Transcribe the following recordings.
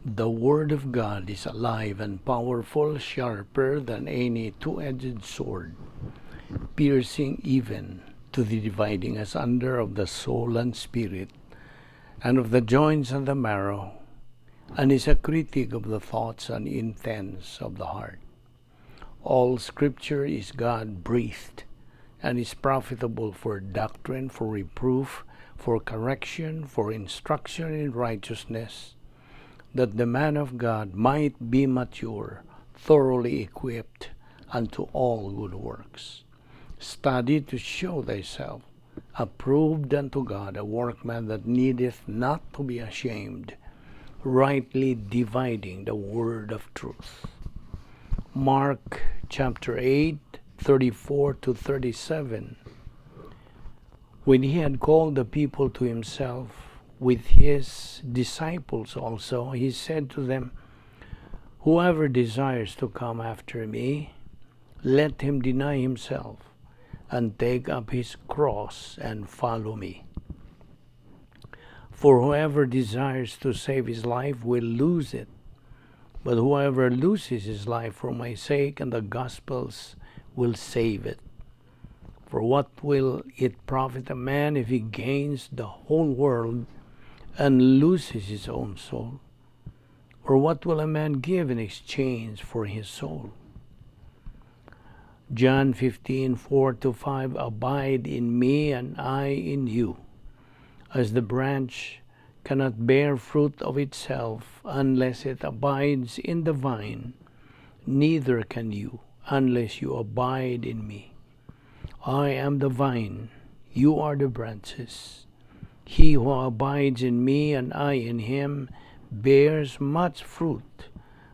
The Word of God is alive and powerful, sharper than any two-edged sword, piercing even to the dividing asunder of the soul and spirit, and of the joints and the marrow, and is a critic of the thoughts and intents of the heart. All Scripture is God-breathed, and is profitable for doctrine, for reproof, for correction, for instruction in righteousness, that the man of God might be mature, thoroughly equipped unto all good works. Study to show thyself approved unto God, a workman that needeth not to be ashamed, rightly dividing the word of truth. Mark chapter 8, 34 to 37. When he had called the people to himself, with his disciples also, he said to them, "Whoever desires to come after me, let him deny himself and take up his cross and follow me. For whoever desires to save his life will lose it, but whoever loses his life for my sake and the gospel's will save it. For what will it profit a man if he gains the whole world and loses his own soul? Or what will a man give in exchange for his soul?" John 15:4 to 5. "Abide in me and I in you. As the branch cannot bear fruit of itself unless it abides in the vine, neither can you unless you abide in me. I am the vine, you are the branches. He who abides in me and I in him bears much fruit,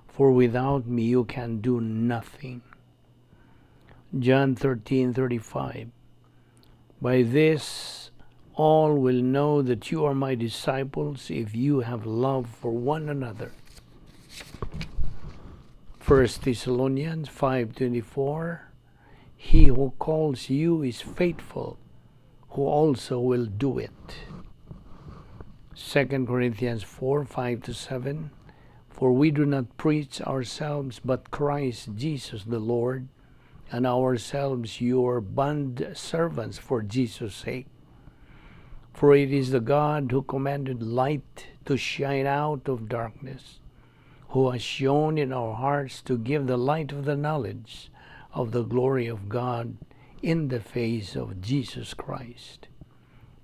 for without me you can do nothing." John 13:35. "By this all will know that you are my disciples, if you have love for one another." 1 Thessalonians 5:24. "He who calls you is faithful, who also will do it." 2 Corinthians 4:5 to 7. "For we do not preach ourselves, but Christ Jesus the Lord, and ourselves your bond servants for Jesus' sake. For it is the God who commanded light to shine out of darkness, who has shone in our hearts to give the light of the knowledge of the glory of God in the face of Jesus Christ.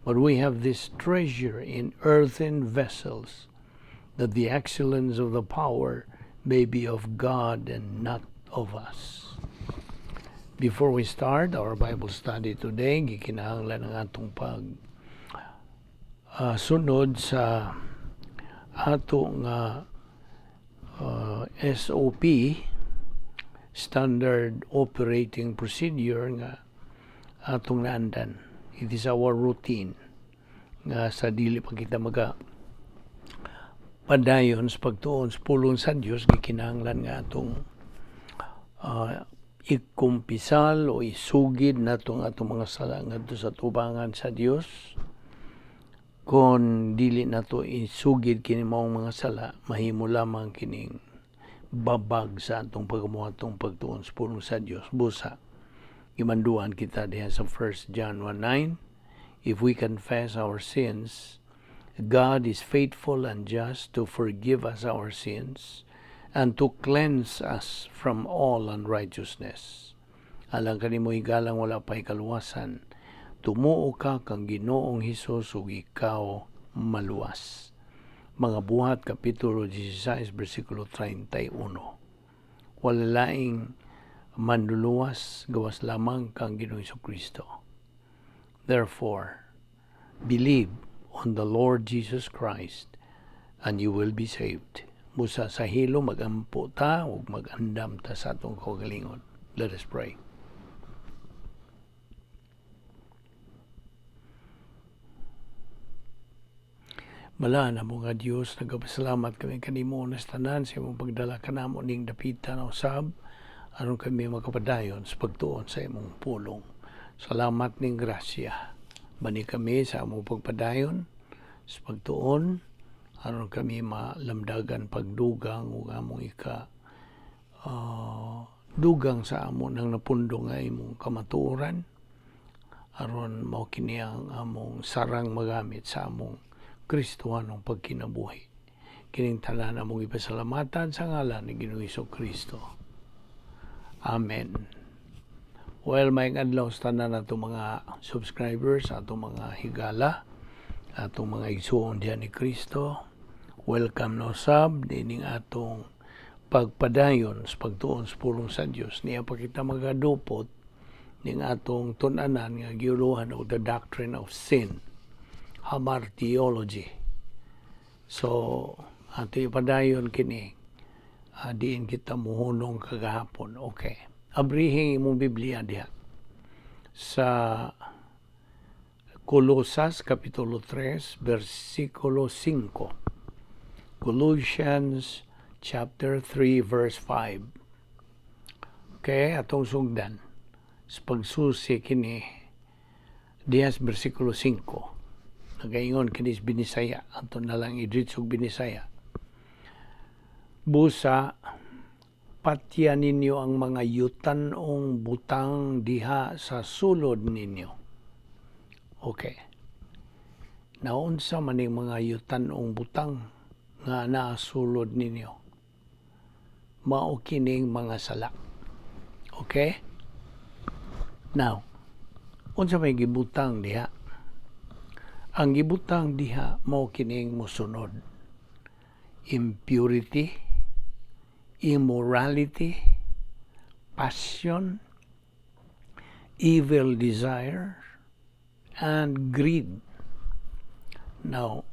But we have this treasure in earthen vessels, that the excellence of the power may be of God and not of us." Before we start our Bible study today, gikinahanglan ang atong pag sunod sa ato nga SOP, Standard Operating Procedure, nga atong naandan. It is our routine nga sa dili pa kita maga padayon sa pagtuon sa pulong sa Dios, gikinahanglan nga atong ikumpisal o isugid nato ang atong mga sala ngadto sa tubangan sa Dios. Kon dili nato isugid kini maong mga sala, mahimo lamang kining babag sa atong pagamuhatong pagtuon sa pulong sa Dios. Busa gimanduan kita diha sa 1 John 1:9, "If we confess our sins, God is faithful and just to forgive us our sins and to cleanse us from all unrighteousness." Alang kanimo, higalang wala pa'y kaluwasan, tumuo ka kang Ginoong Hesus ug ikaw maluwas. Mga Buhat kapitulo 16 bersikulo 31. Wala laing manluluwas gawas lamang kang Ginoong Kristo. Therefore, believe on the Lord Jesus Christ and you will be saved. Busa sa hilo magampo ta ug magandam ta sa atong kaugalingon. Let us pray. Balaan namo nga Dios, nagapasalamat kami kanimo sa tanan sa imong pagdala kanamo ning dapita na usab aron kami makapadayon sa pagtuon sa imong pulong. Salamat ning grasya. Bani kami sa among pagpadayon sa pagtuon. Aron kami malamdagan pagdugang ug among ika dugang sa amo nang napundo nga imong kamatuoran, aron mao kini ang among sarang magamit sa among Kristohanong pagkinabuhi. Kining tanan among ipasalamatan sa ngalan ni Ginoong Kristo. Amen. Well, maayong adlaw sa tanan atong mga subscribers, atong mga higala, atong mga igsuon diha ni Kristo. Welcome na usab nining atong pagpadayon sa pagtuon sa pulong sa Dios. Niya pa kita magadupot ning atong tun-anan nga giuluhan og the doctrine of sin, hamartiology. So, ato ipadayon kini diin kita muhunong kagahapon. Okay. Abrihin imong Biblia diha sa Colosas Kapitulo 3, versikulo 5. Colossians chapter 3 verse 5. Okay, atong sugdan sa pagsusi kini diha sa versikulo 5. Nagaingon kini sa Binisaya, ato na lang idritsog Binisaya. "Busa, patya ninyo ang mga yutanong butang diha sa sulod ninyo." Okay. Naunsa man ning mga yutanong butang nga naa sulod ninyo? Mao kining mga sala. Okay? Now, unsa may gibutang diha? Ang gibutang diha mao kining mosunod: impurity, immorality, passion, evil desire, and greed. Now,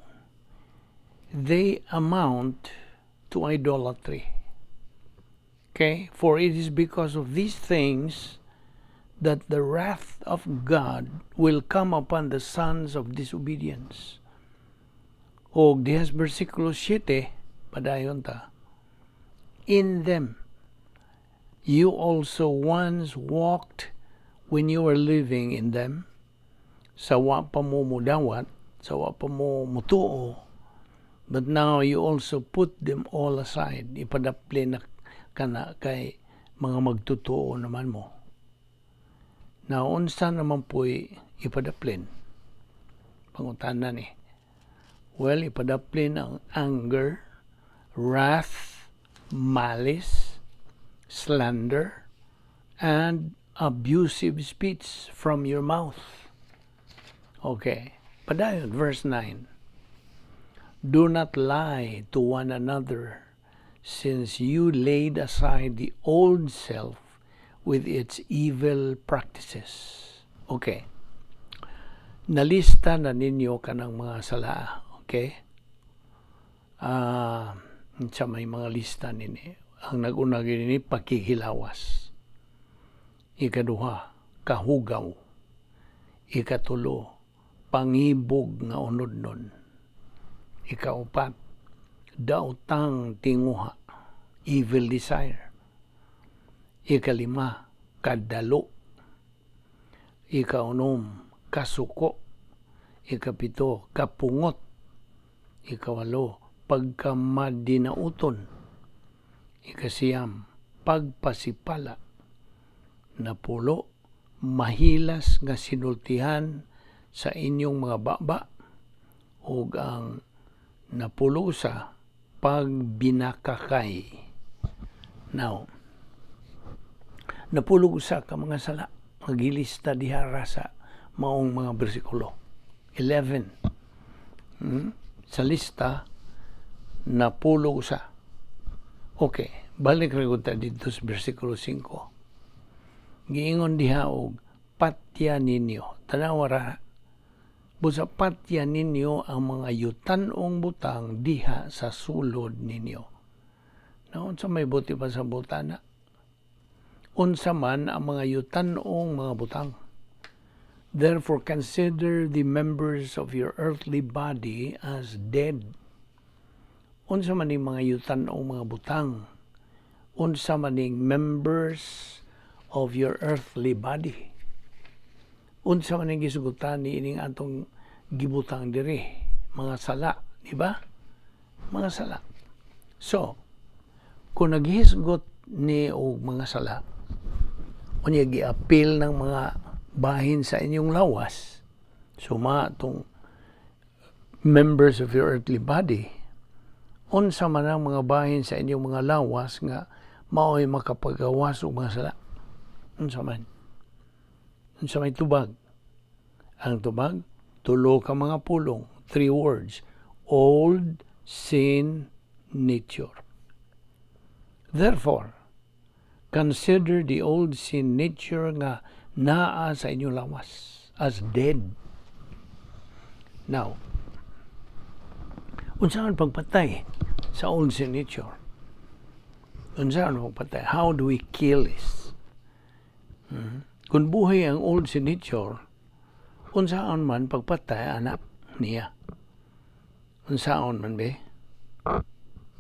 they amount to idolatry. Okay? For it is because of these things that the wrath of God will come upon the sons of disobedience. O diha sa versikulo 7, padayon ta. "In them you also once walked when you were living in them." Sa wa pa mo mudawat, sa wa pa mo mutuo, "but now you also put them all aside." Ipadapli na kana kay mga magtutuo naman mo. Now, unsa naman po'y ipadaplin? Pangutana ni. Well, ipadaplin ang anger, wrath, malice, slander, and abusive speech from your mouth. Okay. Padayon, verse 9. "Do not lie to one another, since you laid aside the old self with its evil practices." Okay. Nalista na ninyo kanang mga sala. Okay? Sa may mga lista nini. Ang nag-una ni pakikilawas. Ikaduha, kahugaw. Ikatulo, pangibog nga unodnon. Ikaupat, daotang tinguha, evil desire. Ikalima, kadalo. Ikaunom, kasuko. Ikapito, kapungot. Ikawalo, pagkamadinauton. Ikasiyam, pagpasipala. Napulo, mahilas nga sinultihan sa inyong mga baba, ug ang napulo sa pagbinakakay. Now, napulo usa ka mga sala nga gilista diha ra sa maong mga bersikulo. 11. Sa lista, napulo usa. Okay, balik ra gud ta didto sa bersikulo 5. Giingon diha og patya ninyo. Tanawa ra. "Busa patya ninyo ang mga yutanong butang diha sa sulod ninyo." Na unsa may buti pa sa butana? Unsa man ang mga yutanong mga butang? "Therefore consider the members of your earthly body as dead." Unsa man ning mga yutanong mga butang? Unsa man ning members of your earthly body? Unsa man ning gisugutan ni ining atong gibutang diri? Mga sala, di ba? Mga sala. So, kung naghisgot ni og mga sala, unya giapil ng mga bahin sa inyong lawas, suma atong members of your earthly body, unsa man ang mga bahin sa inyong mga lawas nga mao'y makapagawas og mga sala? Unsa man? Unsa may tubag? Ang tubag, tulo ka mga pulong, three words: old sin nature. Therefore, consider the old sin nature nga naa sa inyong lawas as dead. Now, unsa man pagpatay sa old sin nature? Unsa man pagpatay? How do we kill this? Kung buhay ang old sin nature, unsaon man pagpatay anak niya? Unsaon man be?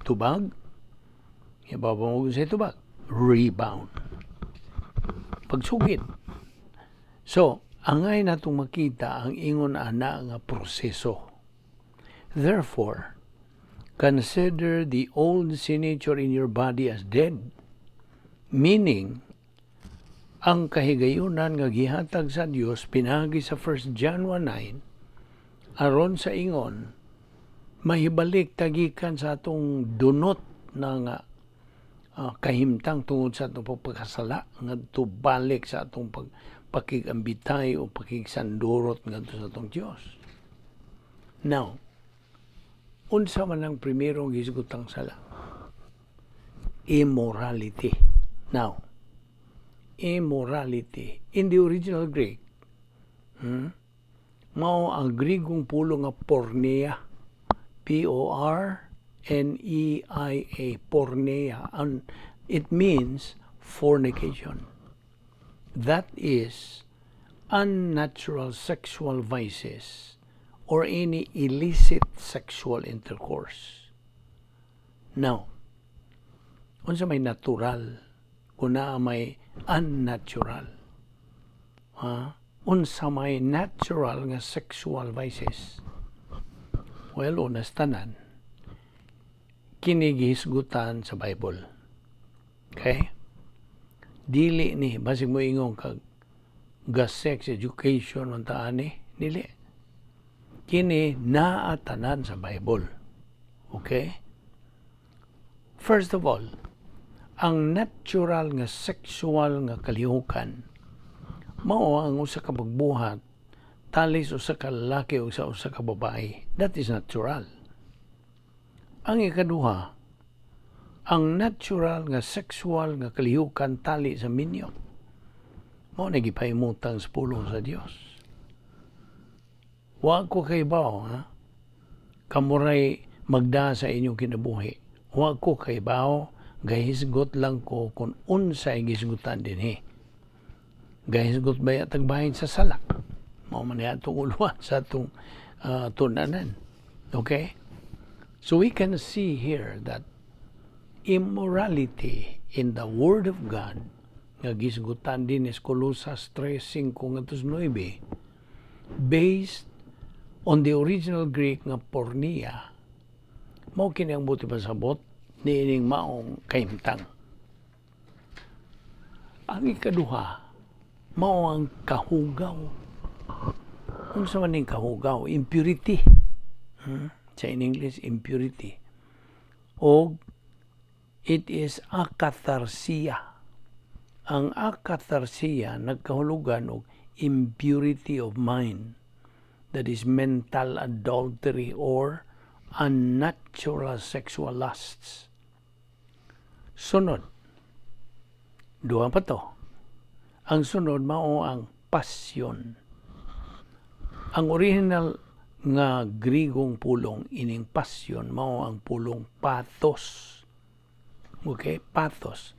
Tubag? Ibabaw mo sa tubag. Rebound. Pagsugid. So, angay natong makita ang ingon ana nga proseso. Therefore, consider the old sin nature in your body as dead. Meaning, ang kahigayunan nga gihatag sa Dios pinagi sa 1 John 1:9 aron sa ingon mahibalik ta gikan sa atong dunot na nga kahimtang tungod sa atong pagpakasala ngadto balik sa atong pakigambitay o pakigsandurot ngadto sa atong Dios. Now, unsa man ang primerong hisgutang sala? Immorality. Now, immorality in the original Greek, mao ang Grigong pulong nga porneia. Porneia, porneia. And it means fornication. That is unnatural sexual vices or any illicit sexual intercourse. Now, unsa may natural kung naa may unnatural? Ha? Unsa may natural nga sexual vices? Well, unas tanan, kini gihisgutan sa Bible. Okay? Dili ni, basig mo ingon kag ga sex education man ta ani, dili. Kini naa tanan sa Bible. Okay? First of all, ang natural nga sexual nga kalihukan mao ang usa ka pagbuhat talis usa ka lalaki o sa usa ka babae. That is natural. Ang ikaduha, ang natural nga sexual nga kalihukan tali sa minyo. Mao na gipahimutang sa pulong sa Dios. Wa ko kaibaw, ha? Kamuray magda sa inyong kinabuhi. Wa ko kaibaw, gahisgot lang ko kung unsay gisgutan dinhi. Gahisgot ba tag bahin sa sala? Mao man atong uluhan sa atong tunanan. Okay? So we can see here that immorality in the Word of God nga gisgutan din is Colosas 3:5 ngadto 9, based on the original Greek nga porneia, mao kini ang buot pasabot niining maong kahimtang. Ang ikaduha mao ang kahugaw. Unsa man ning kahugaw? Impurity. Sa in English, impurity. O it is akatharsia. Ang akatharsia nagkahulugan og impurity of mind. That is mental adultery or unnatural sexual lusts. Sunod, duha pa to. Ang sunod mao ang pasyon. Ang original nga Grigong pulong ining pasyon mao ang pulong pathos. Okay, pathos.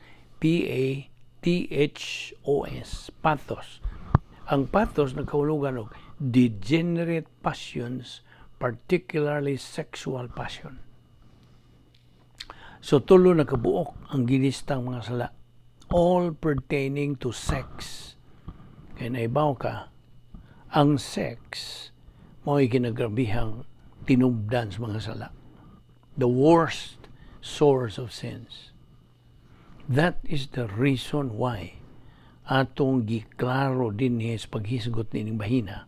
Pathos, pathos. Ang pathos nagkahulugan og degenerate passions, particularly sexual passion. So tulo na kabuok ang gilistang mga sala, all pertaining to sex. Kay naibaw ka, ang sex mao'y kinagrabihang tinubdan sa mga sala. The worst source of sins. That is the reason why atong giklaro dinhi sa paghisgot nining bahina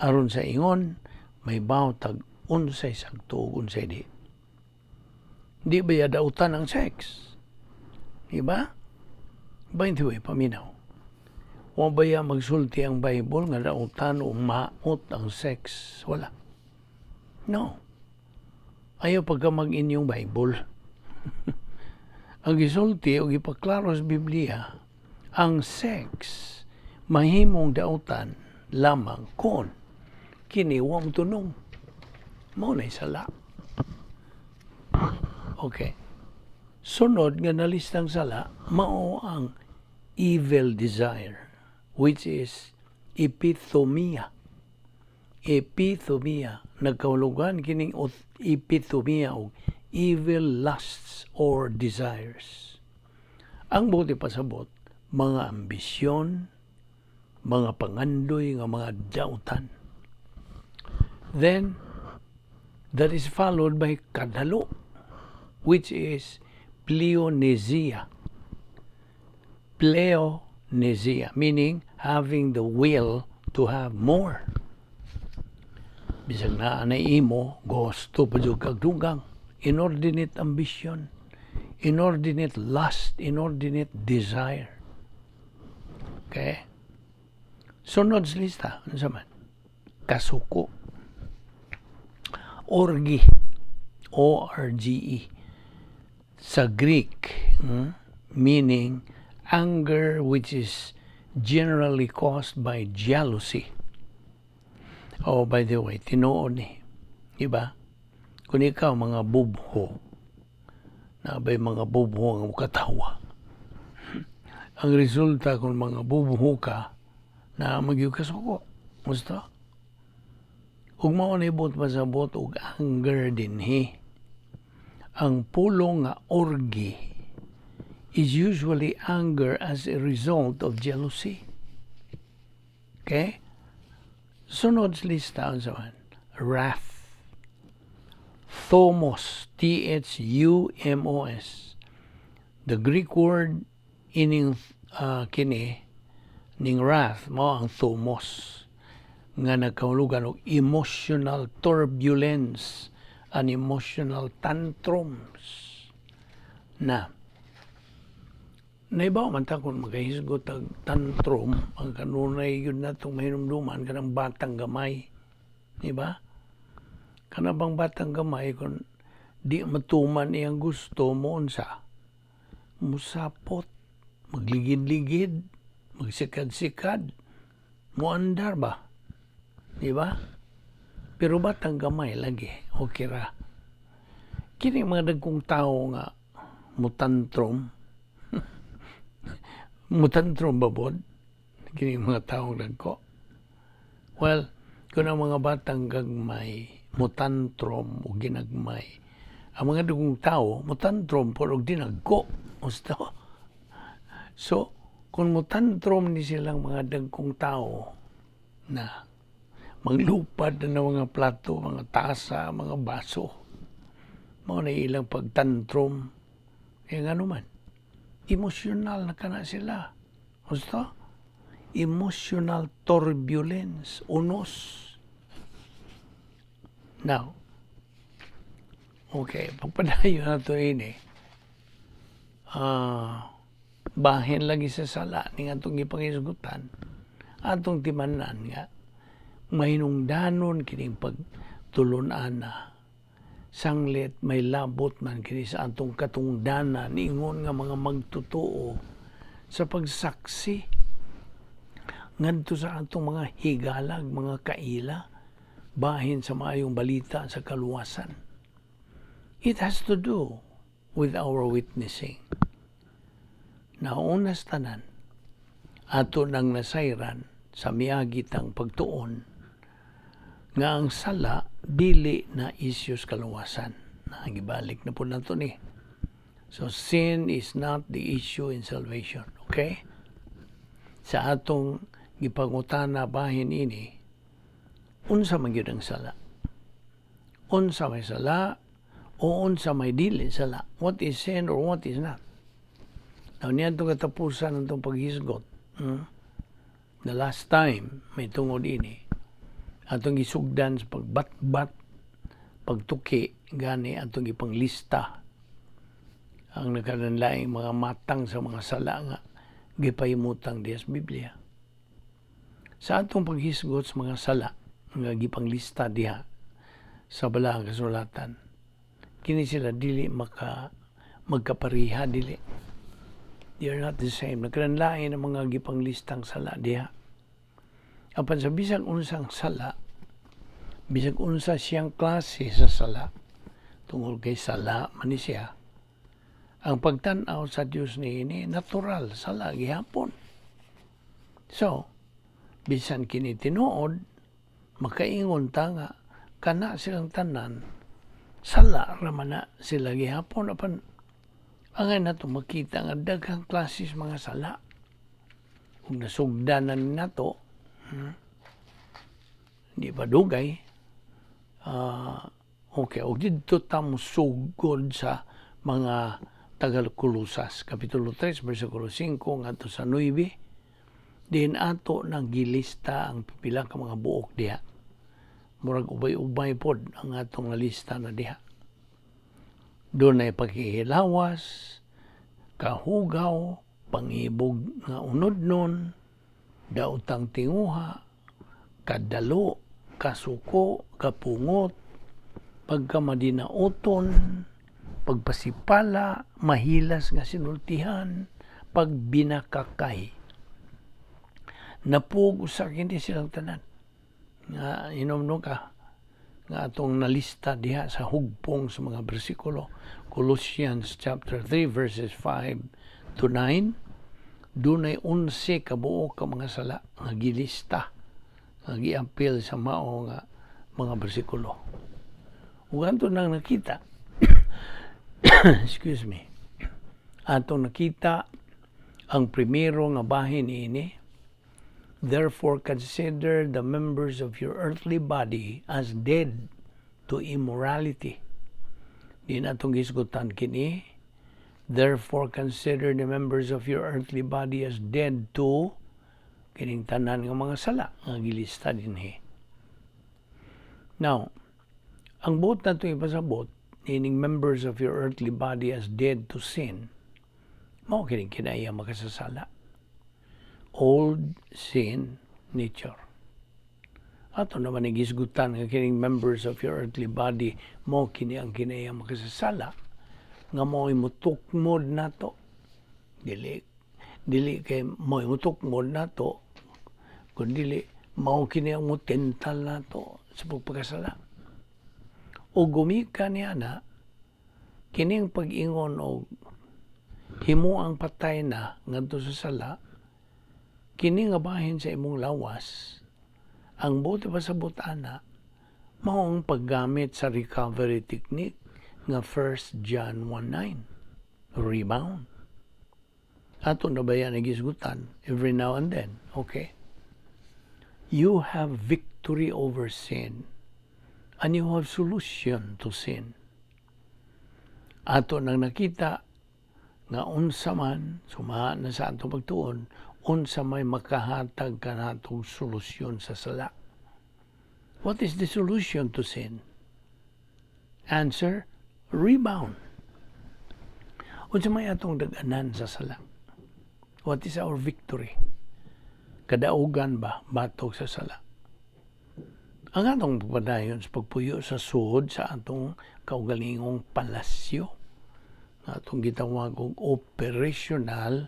aron sa ingon mahibaw tag unsay sakto ug unsay di. Di ba ya dautan ang sex? Di ba? By the way, paminaw. Wa ba ya magsulti ang Bible nga dautan o maot ang sex? Wala. No. Ayaw pagka mag-inyong Bible. Ang gisulti o gipaklaro sa Biblia, ang sex mahimong dautan lamang kung kini wa motunong. Mao na sala. Okay. Sunod nga nalistang sala, mao ang evil desire, which is epithumia. Epithumia. Nagkahulugan kining epithumia og evil lusts or desires. Ang buot ipasabot, mga ambisyon, mga pangandoy nga mga dautan. Then, that is followed by kadalo, which is pleonexia. Pleonexia, meaning having the will to have more. Bisag naa na imo, gusto pa jud kag dugang. Inordinate ambition, inordinate lust, inordinate desire. Okay? Sunod sa lista, ano sa man? Kasuko. Orge. Orge. Sa Greek, meaning anger which is generally caused by jealousy. Oh, by the way, tinuod ni. Diba? Kung ikaw mga bubho, naa bay mga bubho nga mukatawa. Ang resulta kung mga bubho ka, na magyud kasuko. Gusto? Ug mao ni buot pasabot og anger dinhi. Ang pulong nga orge is usually anger as a result of jealousy. Okay? Sunod sa lista, unsa man? Wrath. Thumos, Thumos. The Greek word ining kini ning wrath mao ang thumos nga nagkahulugan og emotional turbulence and emotional tantrums na naibaw man ta kung makahisgot og tantrum. Ang kanunay yun natong mahinumduman, kanang batang gamay, di ba? Kana bang batang gamay, kung di matuman iyang gusto mo, unsa, musapot, magligid-ligid, magsikad-sikad, muandar ba, di ba? Pero batang gamay lagi, okay ra. Kini mga dagkong tao nga mutantrom, mutantrom ba bod kini mga taong dagko? Well, kung ang mga batang gagmay mutantrom o ginagmay, ang mga dagkong tao mutantrom pero og dinagko. Gusto? So kung mutantrom ni silang mga dagkong tao na manglupad na ng mga plato, mga tasa, mga baso, mao na ilang pagtantrom. Kaya nga naman, emosyonal na kana sila. Gusto? Emotional turbulence, unos. Now, okay, pagpadayon na ito ini, bahin lagi sa sala ni atong gipangisgutan, atong timanan nga mahinungdanon kining pagtulon-ana sanglit may labot man kini sa atong katungdanan ingon nga mga magtotoo sa pagsaksi ngadto sa atong mga higalag, mga kaila, bahin sa maayong balita sa kaluwasan. It has to do with our witnessing. Nauna sa tanan, ato nang nasayran sa miagi tang pagtuon nga ang sala dili na isyus kaluwasan. Nagibalik na po nato ni. So sin is not the issue in salvation. Okay? Sa atong gipangutana bahin ini, unsa man gyud ang sala? Unsa may sala? O unsa may dili sala? What is sin or what is not? Now, niadtong katapusan ng atong paghisgot, The last time, may tungod ini, atong gisugdan sa pagbatbat, pagtuki, gani atong ipanglista ang nagkalainlaing mga matang sa mga sala nga gipahimutang diya sa Biblia. Sa atong paghisgot sa mga sala nga gipanglista diha sa Balaang Kasulatan, kini sila dili maka magkapariha, dili. They are not the same. Nagkalanlain ang mga gipanglistang sala diha. Apan sa bisag unsang sala, bisag unsa siyang klase sa sala, tungod kay sala man ni siya, ang pagtan-aw sa Dios niini natural sala gihapon. So, bisan kini tinuod, makaingon ta nga kana silang tanan sala ra man na sila gihapon, apan angay nato makita nga daghang klases mga sala. Kung nasugdan na nato, di pa dugay, okay, og didto ta mosugod sa mga taga-Kolosas, Kapitulo 3, versikulo 5 ngadto sa 9, diin ato nang gilista ang pipila ka mga buok diha. Murag ubay-ubay pod ang atong nalista na diha. Dunay paghihilawas, kahugaw, pangibog nga unodnon, daotang tinguha, kadalo, kasuko, kapungot, pagkamadinauton, pagpasipala, mahilas nga sinultihan, pagbinakakay. Napug usa kini silang tanan. Nga inom ka nga atong nalista diha sa hugpong sa mga bersikulo, Colossians chapter 3 verses 5 to 9, dunay 11 ka buok ka mga sala nga gilista, nga giapil sa mao nga mga bersikulo. Ug ato nang nakita, excuse me, atong nakita ang primero nga bahin niini: "Therefore consider the members of your earthly body as dead to immorality." Di natong gisgutan kini. "Therefore consider the members of your earthly body as dead to" kining tanan nga mga sala nga gilista dinhi. Now, ang buot nato ipasabot ining "members of your earthly body as dead to sin", mao kining kinaiya makasasala. Old sin nature. Ato naman gisgutan nga kining "members of your earthly body" mao kini ang kinaiya makasasala nga mao mutukmod nato. Dili kay mao mutukmod nato, kun dili mao kini ang mutental nato sa pagpakasala. O gumikan niya na kining pag-ingon og himo ang patay na ngadto sa sala, kini nga bahin sa imong lawas, ang buot pasabot ana mao ang paggamit sa recovery technique nga 1 John 1:9, rebound. Ato na ba yan nagisgutan every now and then? Okay, you have victory over sin and you have solution to sin. Ato nang nakita nga unsa man suma na sa atong pagtuon, unsa may makahatag kanatong solusyon sa sala. What is the solution to sin? Answer, rebound. Unsa may atong dag-anan sa sala? What is our victory? Kadaugan ba batok sa sala? Ang atong pagpadayon sa pagpuyo sa suod sa atong kaugalingong palasyo, atong gitawag og operational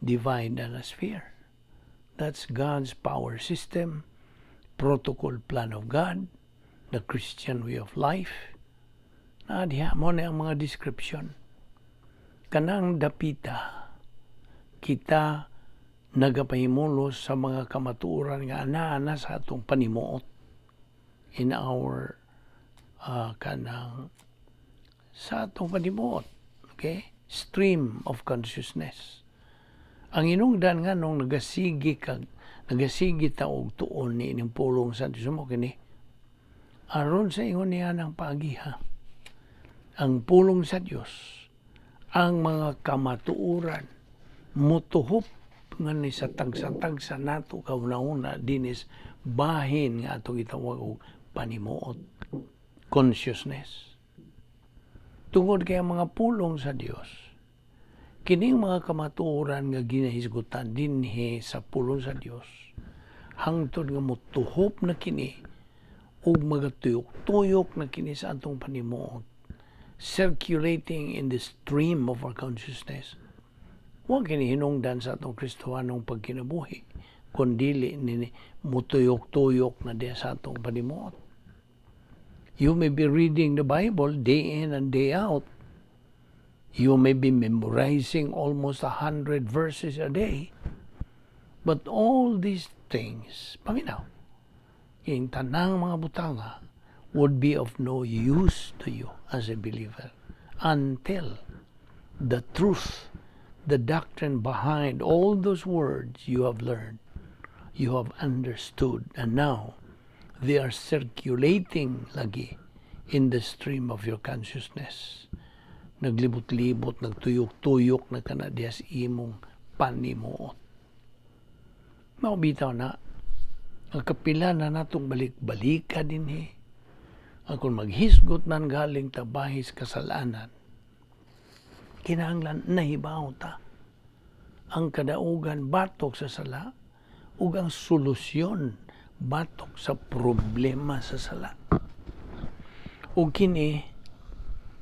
divine sphere. That's God's power system, protocol plan of God, the Christian way of life. Na diha mo na ang mga description. Kanang dapita, kita nagapahimulos sa mga kamatuoran nga ana-ana sa atong panimuot in our kanang sa atong panimuot, okay, stream of consciousness. Ang inungdan nga nung nagasigi kag nagasigi ta og tuon ni ining pulong sa Dios mo kini aron sa ingon niya ng pagiha. Ang pulong sa Dios, ang mga kamatuoran, mutuhop nga ni sa tagsa-tagsa nato kauna-una dinis bahin nga atong gitawag og panimuot, consciousness. Tungod kay ang mga pulong sa Dios, kining mga kamatuoran nga ginahisgutan dinhi sa pulong sa Dios, hangtod nga motuhop na kini ug magatuyok-tuyok na kini sa atong panimuot, circulating in the stream of our consciousness. Wa kini hinungdan sa atong Kristohanong pagkinabuhi kung dili ni mutuyok-tuyok na diya sa atong panimuot. You may be reading the Bible day in and day out. You may be memorizing almost 100 verses a day. But all these things, paminaw, yung tanang mga butanga would be of no use to you as a believer until the truth, the doctrine behind all those words you have learned, you have understood, and now they are circulating lagi in the stream of your consciousness. Naglibot-libot, nagtuyok-tuyok na kana diya sa imong panimuot. Mao bitaw na, ang kapila na natong balik-balika dinhi. Ang kung maghisgot man galing ta bahis kasalanan, kinahanglan nahibaw ta ang kadaugan batok sa sala ug ang solusyon batok sa problema sa sala. Ug kini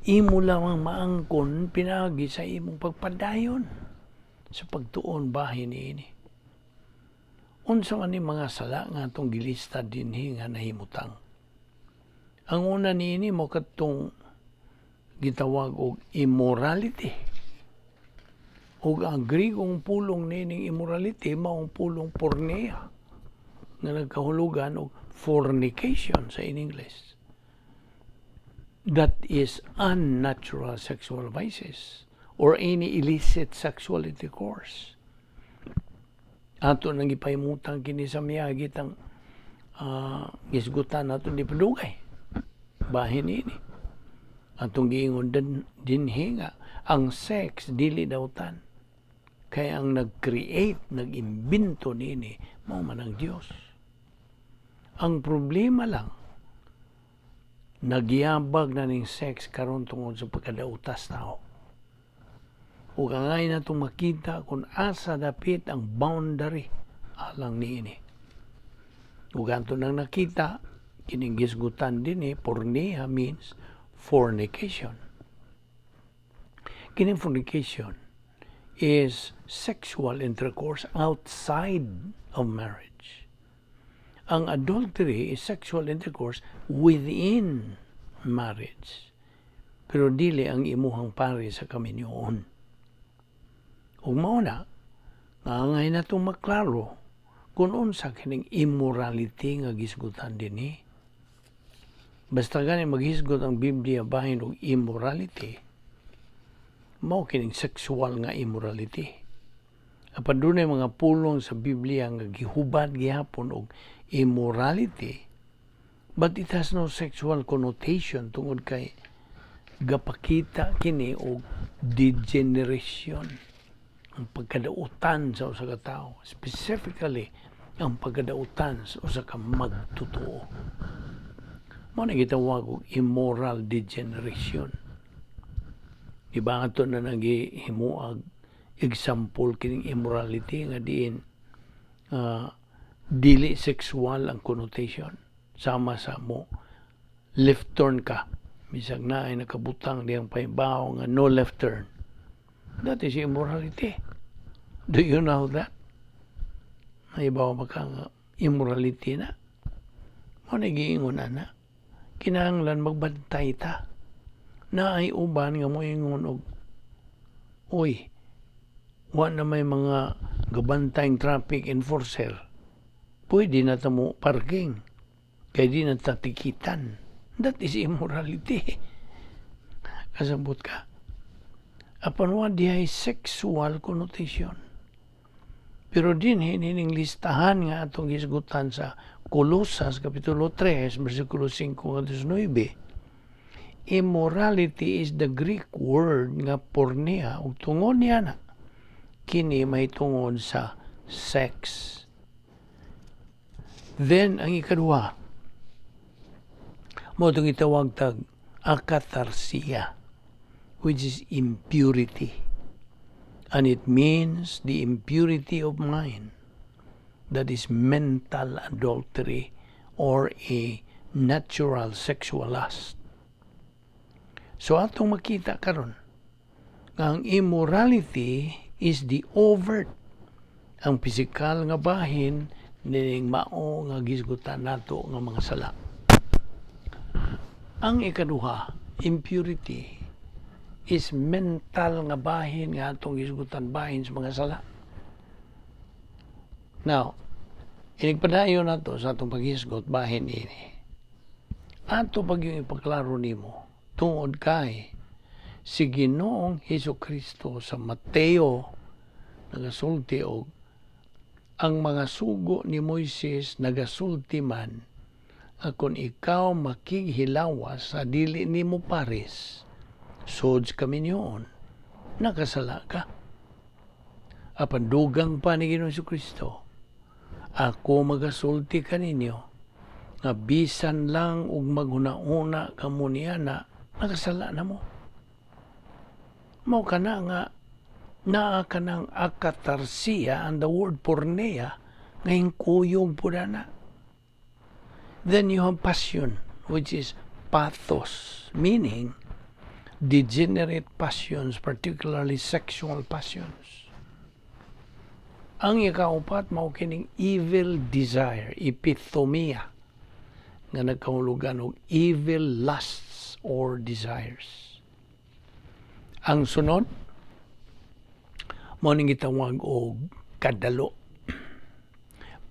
imo lamang maangkon pinaagi sa imong pagpadayon sa pagtuon bahin niini. Unsa man ni mga sala nga atong gilista dinhi nga nahimutang? Ang una niini mo kadtong gitawag og immorality. Ug ang Grigong pulong nining immorality maong pulong porneia nga nagkahulugan og fornication sa in English. That is unnatural sexual vices or any illicit sexual intercourse. Ato nang gipahimutang kini sa miagi tang gisgutan nato di padugay. Bahin ini. Atong giingon din, dinhi nga ang sex dili dautan. Kaya ang nag-create, nag-imbento niini mao man ang Dios. Ang problema lang, nagyabag na ning sex karon tungod sa pagkadautas tao. Ug angay natong makita kung asa dapit ang boundary alang niini. Ug ato nang nakita, kining gisgutan dinhi, porneia means fornication. Kining fornication is sexual intercourse outside of marriage. Ang adultery is sexual intercourse within marriage. Pero dili ang imuhang pare sa kaminyoon. Ug mao na, angay natong maklaro kung unsa kining immorality nga gisgutan dinhi. Basta gani maghisgot ang Biblia bahin og immorality, mao kining sexual nga immorality. Apan dunay mga pulong sa Biblia nga gihubad gihapon og immorality, but it has no sexual connotation tungod kay gapakita kini og degeneration, ang pagkadautan sa usa ka tawo, specifically ang pagkadautan sa usa ka magtotoo. Mao na gitawag og immoral degeneration. Iba ato na nagihimuag example kining immorality nga diin dili sexual ang connotation, sama sa mo left turn ka bisag na ay nakabutang diyang pahibaw nga no left turn. That is immorality. Do you know that? Nahibaw ba ka nga immorality na? Mao na giingon ana, kinahanglan magbantay ta. Naay uban nga moingon og, "Uy, wa na may mga gabantayng traffic enforcer, pwede na ta mo parking kay di na ta tikitan." That is immorality. Kasabot ka? Apan wa dihay sexual connotation. Pero dinhi nining listahan nga atong gisgutan sa Kolosas Kapitulo 3 versikulo 5 ngadto 9, Immorality is the Greek word nga pornea, ug tungod niya na kini may tungod sa sex. Then ang ikaduha mao tong gitawag tag akatharsia, which is impurity, and it means the impurity of mind, that is mental adultery or a natural sexual lust. So atong makita karon nga ang immorality is the overt, ang pisikal nga bahin nining mao nga gisgutan nato nga mga sala. Ang ikaduha, impurity, is mental nga bahin nga atong gisgutan, bahin sa mga sala. Now, inigpadayon nato sa atong paghisgot bahin ini. Ato pag yung ipaklaro nimo tungod kay si Ginoong Hesus Kristo sa Mateo nagasulti og ang mga sugo ni Moises nagasulti man nga kung ikaw makighilawas sa dili nimo pares sud sa kaminyoon, nakasala ka. Apan dugang pa ni Ginoong Hesus Kristo, "Ako magasulti kaninyo nga bisan lang og maghuna-una kamo niya na, nakasala na mo." Mao kana nga naa ka ng akatarsia and the word pornea nga kuyog po na. Then you have passion, which is pathos, meaning degenerate passions, particularly sexual passions. Ang ikaupat mao kining evil desire, epithumia, nga nagkahulugan og evil lusts or desires. Ang sunod, mao ning gitawag og kadalo,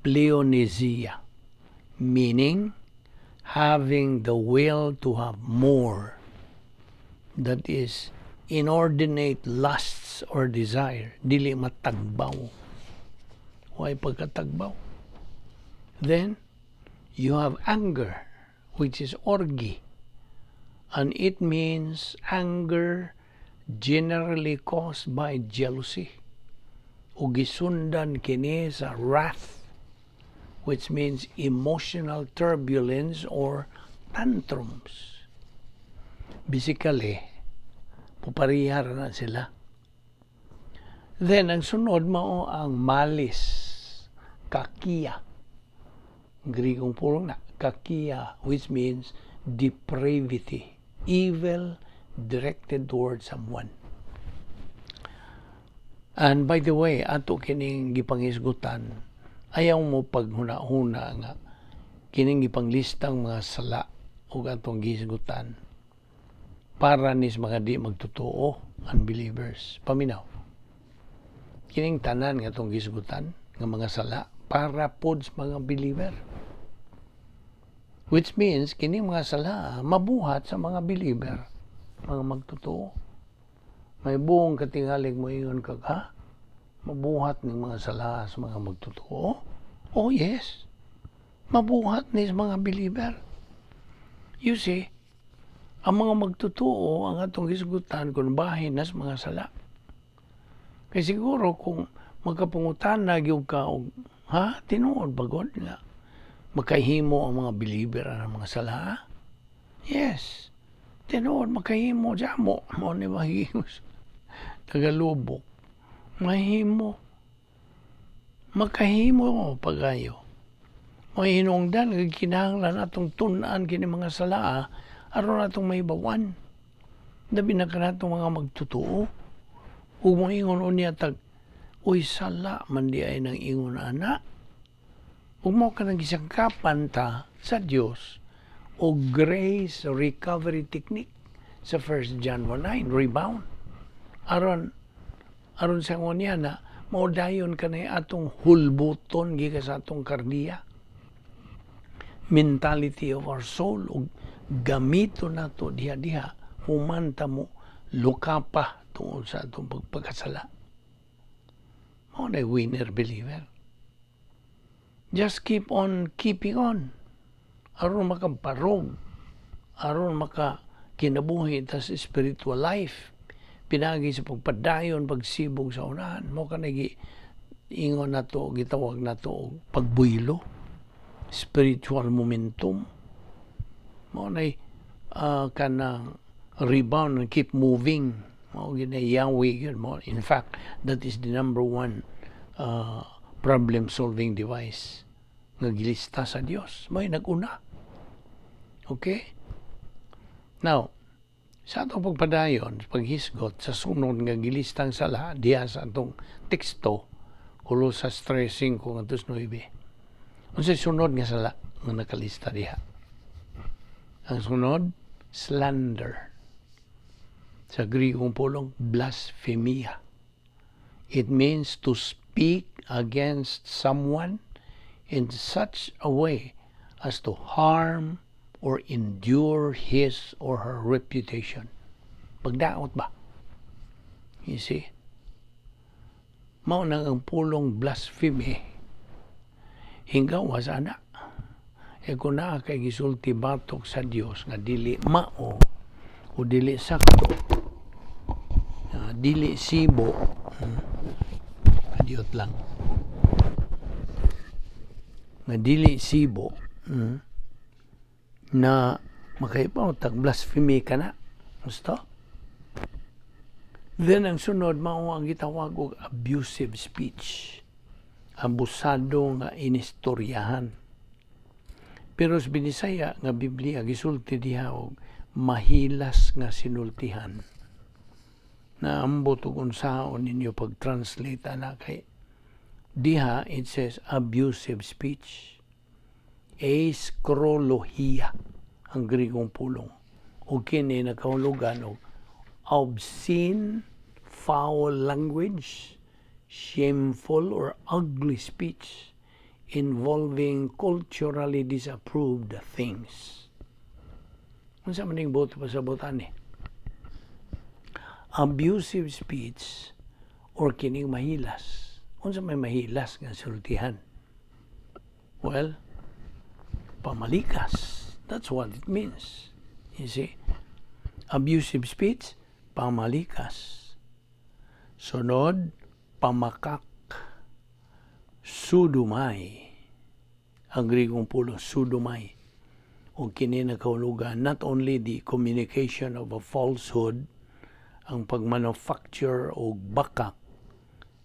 pleonexia, meaning having the will to have more. That is inordinate lusts or desire, dili matagbaw. Way pagkatagbaw. Then, you have anger, which is orge. And it means anger generally caused by jealousy. O gisundan kini sa wrath, which means emotional turbulence or tantrums. Basically, puparihar na sila. Then, ang sunod mao ang malice, kakia. Grikong pulong na, kakia, which means depravity, evil directed towards someone. And by the way, ato kining gipanghisgutan, ayaw mo paghuna-huna nga kining gipanglistang mga sala ug atong gihisgutan para nis mga di magtotoo, unbelievers. Paminaw. Kining tanan nga atong gihisgutan nga mga sala para pod sa mga believer. Which means kining mga sala mabuhat sa mga believer, mga magtotoo. May buong katingalig mo ingon kag, "Ha? Mabuhat ning mga sala sa mga magtotoo?" Oh yes. Mabuhat ni sa mga believer. You see, ang mga magtotoo ang atong hisgutan kung bahin nas mga sala. Kay siguro kung magkapangutan gyud ka og, "Ha, tinuod ba god nga makahimo ang mga believer ang mga sala?" Yes. Tinuod makahimo jamo mo ni mahimo tagalubok. Mahimo. Makahimo pagayo. May hinungdan kay kinahanglan atong tun-an kini mga sala aron atong mahibawan. Labi na kanatong mga magtotoo. Ug moingon unya tag, "Uy, sala man di ay nang ingon ana." Ug mao kanang gisangkapan ta sa Dios og grace recovery technique sa 1 John 1:9, rebound. Aron sa ngunya na mao dayon kanay atong hulbuton gikan sa atong kardiya. Mentality of our soul ug gamito nato diha-diha human ta mo lukapa tungod sa atong pagpagkasala. Mao na winner believer. Just keep on keeping on. Aron makabarog, aron maka Kinabuhi ta sa spiritual life pinaagi sa pagpadayon, pagsibog sa unahan. Mao kanang ingon nato, gitawag nato og pagbuylo, spiritual momentum. Mao nay kanang rebound and keep moving. Mao gyud Yahweh gyud mo. In fact, that is the number one problem solving device nga gilista sa Dios. Mao nag-una. Okay? Now, sa atong pagpadayon, paghisgot sa sunod nga gilistang sala diha sa atong teksto, Colosas 3:5 ngadto 9. Unsay sunod nga sala nga nakalista diha? Ang sunod, slander. Sa Grigong pulong, blasphemia. It means to speak against someone in such a way as to harm or injure his or her reputation. Pagdaot ba? You see? Mao nang ang pulong blasphemy. Hingawa sana. E kung naa kay gisulti batok sa Dios nga dili mao o dili sakto, dili sibo, adiot lang. Nga dili sibo, na makaibaw tag blasphemy ka na. Gusto? Then ang sunod, mao ang gitawag og abusive speech. Abusado nga inistoryahan. Pero sa Binisaya nga Biblia, gisulti diha og mahilas nga sinultihan. Naambot og unsaon ninyo pag-translate ana, kay diha it says abusive speech. Eiskrologia ang Grigong pulong. O kini nakahulugan og obscene, foul language, shameful or ugly speech involving culturally disapproved things. Unsa man ning buot pasabot ani? Abusive speech or kining mahilas. Unsa may mahilas nga sultihan? Well, pamalikas. That's what it means. You see? Abusive speech, pamalikas. Sunod, pamakak. Sudumay. Ang Grigong pulong, sudumay. O kini nakahulugan, not only the communication of a falsehood, ang pagmanufacture og bakak,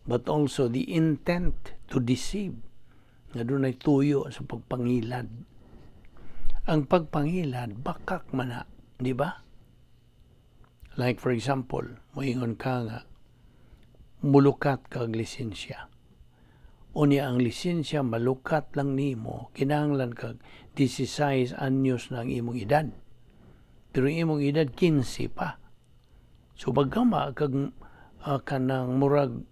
but also the intent to deceive, nga dunay tuyo sa pagpangilad. Ang pagpangilad, bakak man na, di ba? Like for example, moingon ka nga, mulukat kag lisensya. Unya ang lisensya malukat lang nimo, kinahanglan kag 16 anyos na ang imong edad. Pero imong edad 15 pa. So bagama kag kanang murag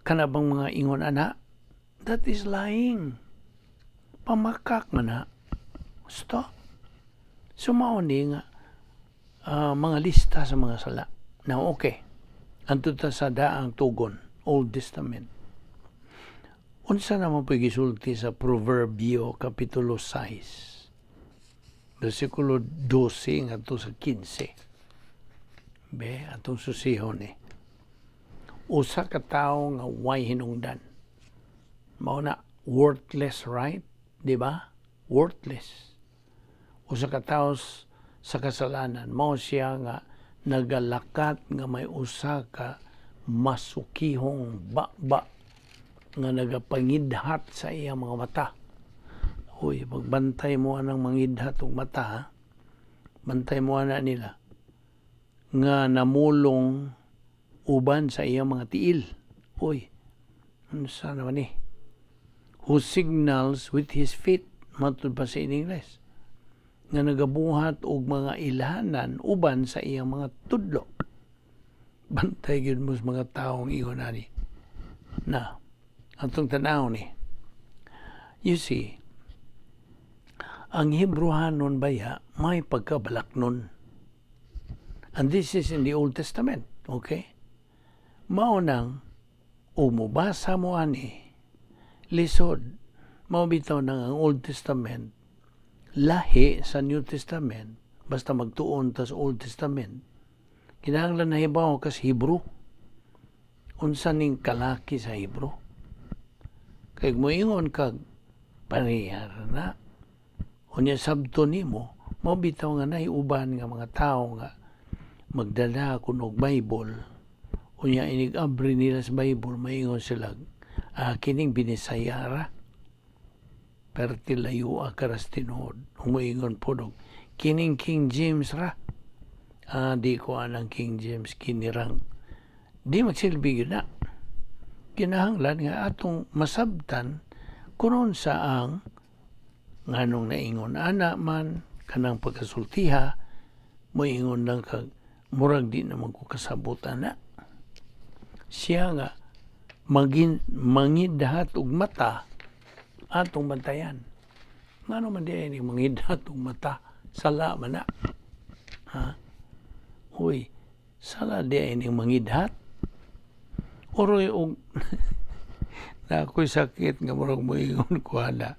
kana bang mga ingon ana, that is lying. Pamakak man na. Gusto? So mao ni nga mga lista sa mga sala. Now okay. Anto ta sa Daang Tugon, Old Testament. Unsa naman po gisulti sa Proverbio Kapitulo 6, versikulo 12 ngadto sa 15? Be, atong susihon ni. Usa ka tawo nga way hinungdan. Mao na, worthless, right? Di ba? Worthless. Usa ka tawo sa kasalanan, mao siya nga nagalakat nga may usa ka masukihong baba nga nagapangidhat sa iyang mga mata. Uy, magbantay mo anang mangidhat og mata, ha? Bantay mo ana nila. Nga namulong uban sa iyang mga tiil. Uy, unsa naman ni? Who signals with his feet, matud pa sa in English. Nga nagabuhat og mga ilhanan uban sa iyang mga tudlo. Bantay gyud mo sa mga taong ingon ani. Na, atong tanaw ni. You see, ang Hebrehanon baya may pagkabalaknon. And this is in the Old Testament, okay? Mao nang umubasa mo ani, lisod. Mao bitaw nang ang Old Testament lahi sa New Testament. Basta magtuon ta sa Old Testament. Kinahanglan nahibaw ka sa Hebrew. Unsa ning kalaki sa Hebrew? Kay moingon kag parehar na. Unya sabto nimo, mao bitaw nga nay uban nga mga tawo nga magdala kuno og Bible. Unya inig abri nila sa Bible, maingon sila, "Ah, kining Binisaya ra." Perti layo karas tinuod. Moingon pod og kining King James ra. Ah, di ko anang King James, kinirang. Di magsilbi gyud na. Kinahanglan nga atong masabtan kung unsa ang nganong naingon ana man kanang pagkasultiha. Moingon lang kag murag di naman ko kasabot ana. Siya nga magin mangidhat og mata, atong bantayan. Ngano man di ni mangidhat og mata? Sala man na. Ha? Uy, sala di ay ning mangidhat. Oroy og na ako'y sakit nga murag moingon ko ana.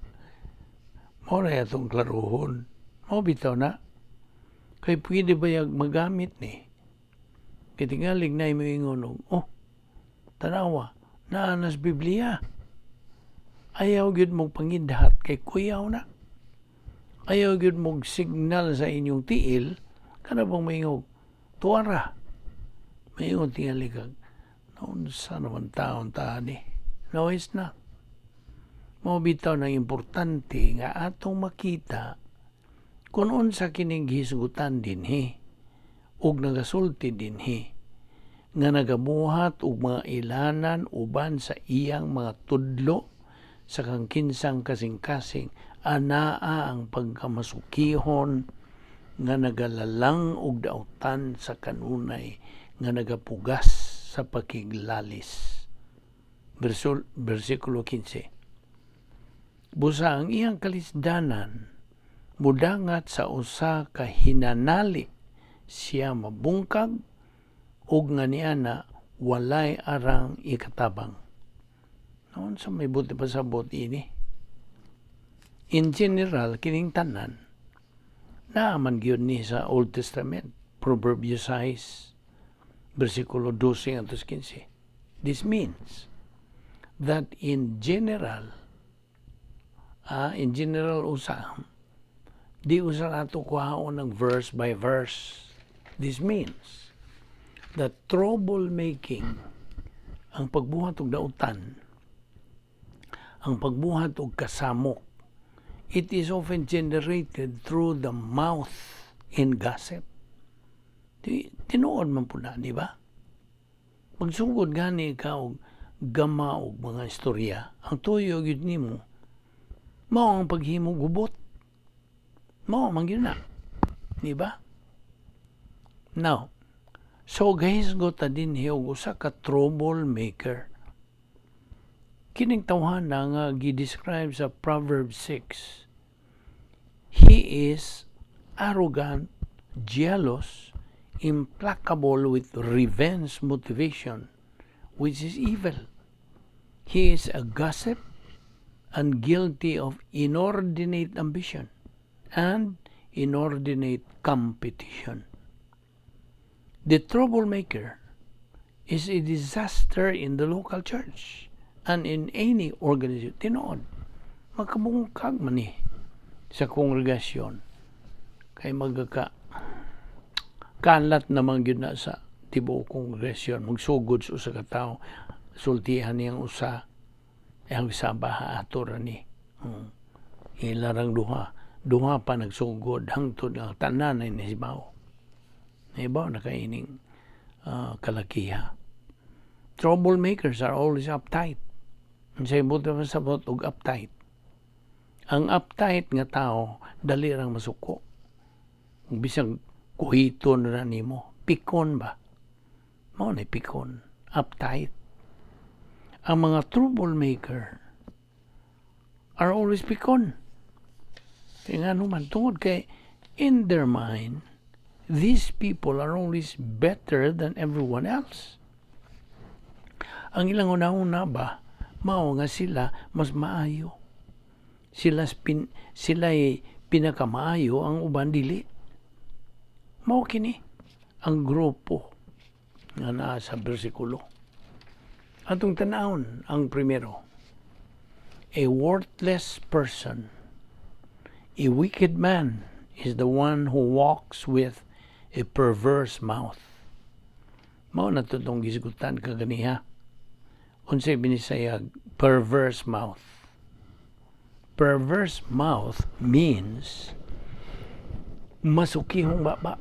Mao na atong klarohon. Mao bitaw na. Kay pwede ba yag magamit ni? Kay tingalig na moingon og, "Oh, tanawa, naa nas Biblia." Ayaw gyud mong pangidhat kay kuyaw na. Ayaw gyud mong signal sa inyong tiil kana bang maingog tuara. Maingon tingali kag naunsa naman taon ta ni. No, it's not. Mao bitaw nang importante nga atong makita kung unsa kining gihisgutan dinhi ug nagasulti dinhi nga nagabuhat og mga ilanan uban sa iyang mga tudlo sa kang kinsang kasing-kasing. Anaa ang pagkamasukihon nga nagalalang og dautan sa kanunay nga nagapugas sa pakiglalis. Versikulo 15. Busa ang iyang kalisdanan mudangat sa usa ka hinanali, siya mabungkag ug nga niana walay arang ikatabang. Noon sa may buti pasabot ini. In general, kining tanan, naaman gyud ni sa Old Testament, Proverbs 6, versikulo 12 ngadto 15. This means that in general usa, di usa nato kuhaon ng verse by verse. This means that troublemaking, ang pagbuhat og dautan, ang pagbuhat og kasamok, it is often generated through the mouth in gossip. Di, tinuod man po na, di ba? Magsugod gani ka og gama og mga istorya, ang tuyo gyud nimo, mao ang paghimo gubot. Mao man gyud na. Di ba? Now, so gahisgot ta dinhi og usa ka troublemaker. Kining tawhana nga gi-describe sa Proverbs 6. He is arrogant, jealous, implacable with revenge motivation, which is evil. He is a gossip and guilty of inordinate ambition and inordinate competition. The troublemaker is a disaster in the local church and in any organization. Tinuod, makabungkag man ni sa kongregasyon kay magkaka kalat naman gyud na sa tibuok kongregasyon. Magsugod sa usa ka tawo, sultihan niyang usa, ang saba ato ra ni. Ilarang duha duha pa nagsugod hangtod nga tanan ay nasibaw, nahibaw na kaining kalakiha. Troublemakers are always uptight. Unsay buot pasabot og uptight? Ang uptight nga tao dali rang masuko. Bisag kuhiton na nimo, pikon ba? Mao na pikon, uptight. Ang mga troublemaker are always pikon. Kaya nga naman, tungod kay in their mind, these people are always better than everyone else. Ang ilang una-una ba, mao nga sila mas maayo. Sila ay pinakamaayo, ang uban dili. Mao kini ang grupo nga naa sa bersikulo. Atong tanawon ang primero. A worthless person. A wicked man is the one who walks with a perverse mouth. Mao na to tong gisgutan kaganiha. Unsay binisayag perverse mouth? Perverse mouth means masukihong baba.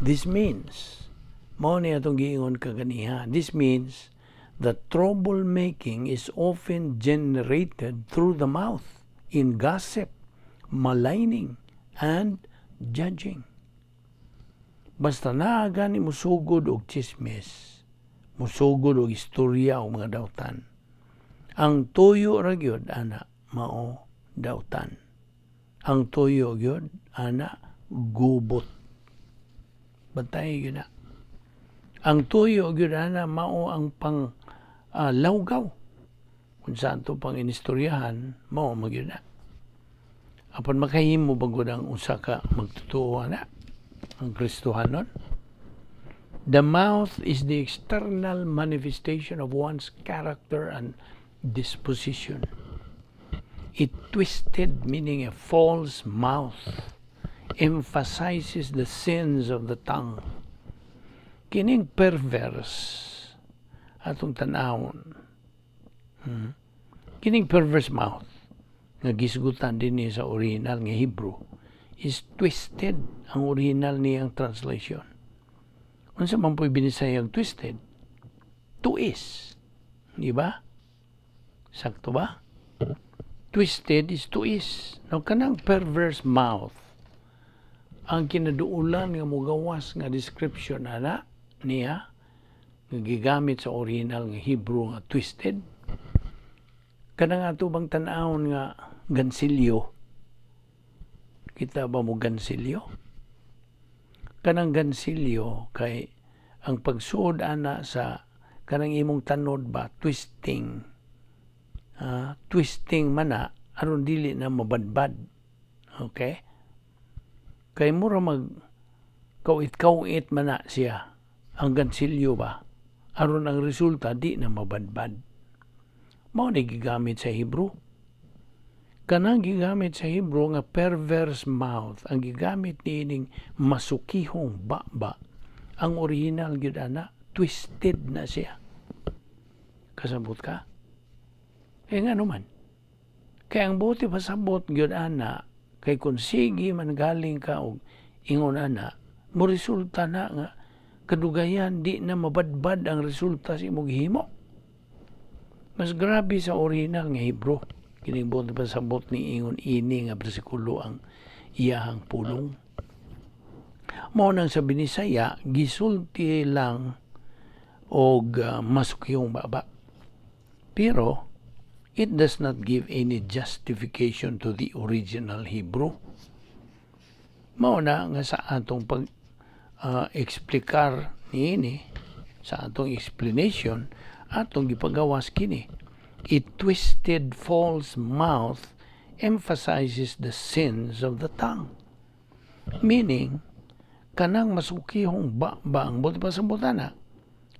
This means, mao ni atong giingon kaganiha, this means that troublemaking is often generated through the mouth in gossip, maligning, and judging. Basta naa gani musugod og chismis, musugod og istorya o mga dautan. Ang tuyo ra gyud ana mao dautan. Ang tuyo gyud ana gubot. Bantay gyud na. Ang tuyo gyud ana mao ang pang lawgaw. Kung saan to pang inistoryahan, mao man gyud na. Apan makahimo ba gud ang usa ka magtotoo ana? Ang Kristohanon? The mouth is the external manifestation of one's character and disposition. A twisted, meaning a false mouth, emphasizes the sins of the tongue. Kining perverse, atong tanawon. Kining perverse mouth, nga gisgutan din ni sa original nga Hebrew, is twisted ang original niyang translation. Unsa man po'y binisayang twisted? Tuis. Di ba? Sakto ba? Twisted is tuis. Now, kanang perverse mouth, ang kinaduolan nga mugawas nga description ana niya nga gigamit sa original nga Hebrew nga twisted, kanang ato bang tan-awon nga gansilyo? Kita ba mo gansilyo? Kanang gansilyo kay ang pagsuod ana sa kanang imong tanod ba, twisting, twisting man na aron dili na mabadbad, okay? Kay mura mag kawit-kawit man na siya ang gansilyo ba, aron ang resulta di na mabadbad. Mao ni gigamit sa Hebrew. Kanang gigamit sa Hebrew nga perverse mouth, ang gigamit niining masukihong baba, ang original gyud ana twisted na siya. Kasabot ka? Eh nga naman, kay ang buot pasabot gyud ana kay kung sige man galing ka og ingon ana, mo resulta na nga kadugayan di na mabadbad ang resulta sa imong gihimo. Mas grabe sa original nga Hebrew kining buot pasabot ni ingon ini nga bersikulo ang iyahang pulong. Mao nang sa Binisaya gisulti lang og masukihong baba, pero it does not give any justification to the original Hebrew. Mao na nga sa atong pag eksplikar niini, sa atong explanation, atong gipagawas kini: a twisted false mouth emphasizes the sins of the tongue, meaning kanang masukihong baba, ang buot pasabot ana,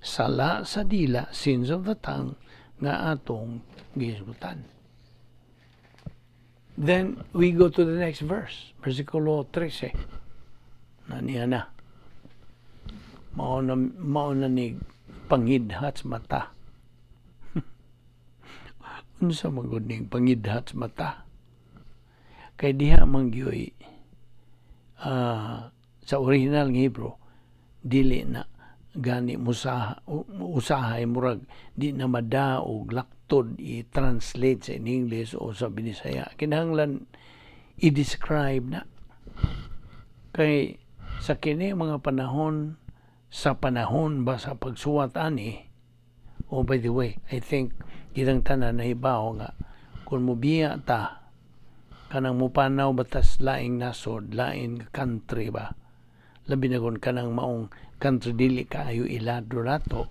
sala sa dila, sins of the tongue nga atong gisgutan. Then we go to the next verse, versikulo 13. Na niya na. Mao na ni pangidhat sa mata. Unsa man gud ning pangidhat sa mata? Kay diha man gyoy sa original nga Hebrew dili na gani musaha, usahay murag di na mada og laktod i-translate sa in English o sa Binisaya. Kinahanglan i-describe na. Kay sa kini mga panahon, sa panahon ba sa pagsuwat ani. Oh, by the way, I think kitang tanan nahibaw nga kung mobiya ta, kanang mupanaw batas laing nasod, laing country ba, labi na kung kanang maong country dili kaayo ilado nato,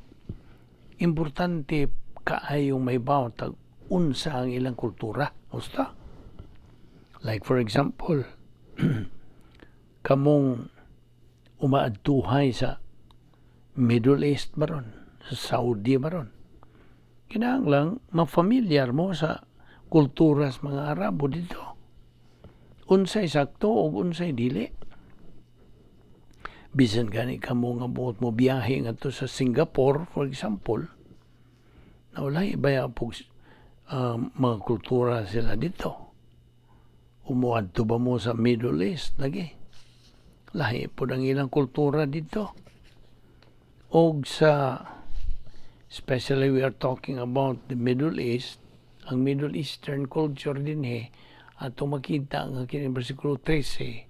importante kaayong mahibaw tag unsa ang ilang kultura. Usta, like for example, kamong Umaadtuhay sa Middle East baron, sa Saudi baron. Kinahanglan ma-familiar mo sa kultura sa mga Arabo dito. Unsay sakto o unsay dili. Bisan gani kamo nga buot mo biyahe ngadto sa Singapore, for example, na walay baya pug mga kultura sila dito. Umuadto ba mo sa Middle East lagi? Lahi pod ang ilang kultura dito. Og sa, especially we are talking about the Middle East, ang Middle Eastern culture dinhi, ato makita nga kini versikulo 13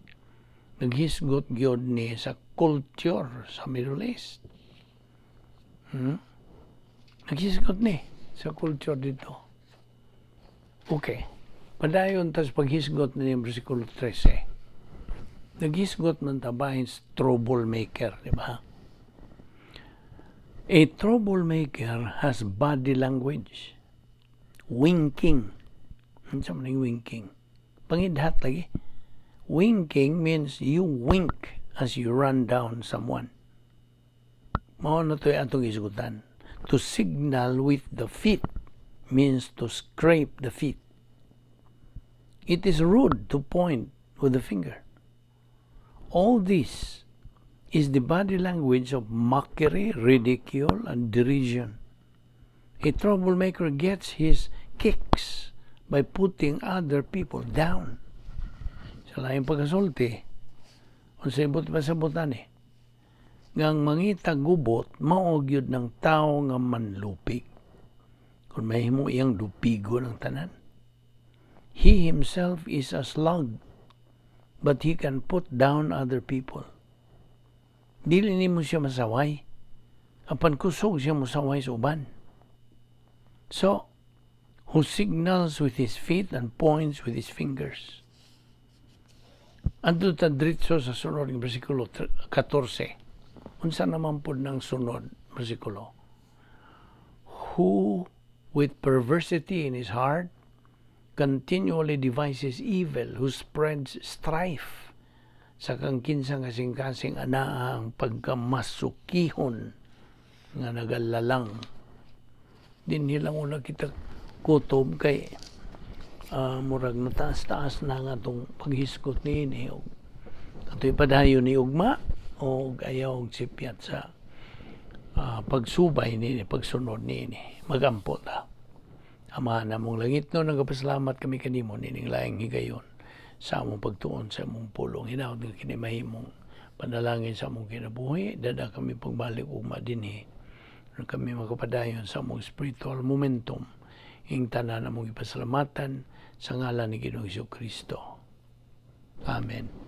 naghisgot gyud ni sa culture sa Middle East. Naghisgot ni sa culture dito. Okay. Padayon tas paghisgot ni versikulo 13. Naghisgot man ta bahin sa troublemaker, di ba? A troublemaker has body language. Winking. Ano man yung winking? Pangidhat lagi. Winking means you wink as you run down someone. Mao na to'y atong isgutan. To signal with the feet means to scrape the feet. It is rude to point with the finger. All this is the body language of mockery, ridicule, and derision. A troublemaker gets his kicks by putting other people down. Sa laing pagkasulti, unsay buot pasabutan eh, ngang mangita gubot, mao gyud ng tao nga manlupig. Kung mahimo iyang lupigo ng tanan. He himself is a slug, but he can put down other people. Dili nimo siya masaway. Apan kusog siya mosaway sa uban. So, who signals with his feet and points with his fingers. Adto ta diretso sa sunod ng versikulo 14. Unsa naman pod ng sunod versikulo? Who with perversity in his heart continually devises evil, who spreads strife sa kang kinsa nga kasing-kasing anaa ang pagkamasukihon nga nagalalang. Dinhi lang una kita kutob kay murag nataas-taas na nga atong paghisgot niini og atoy padayon ni ugma o ayaw og sipyat sa pagsubay niini, pagsunod niini. Magampo ta. Ama namong langitnon, nagapasalamat kami kanimo nining laing higayon sa among pagtuon sa among pulong. Hinaot nga kini mahimong panalangin sa among kinabuhi. Dada kami pagbalik ugma dinhi. Aron kami makapadayon sa among spiritual momentum. Ing tanan among ipasalamatan sa ngalan ni Ginoong Kristo. Amen.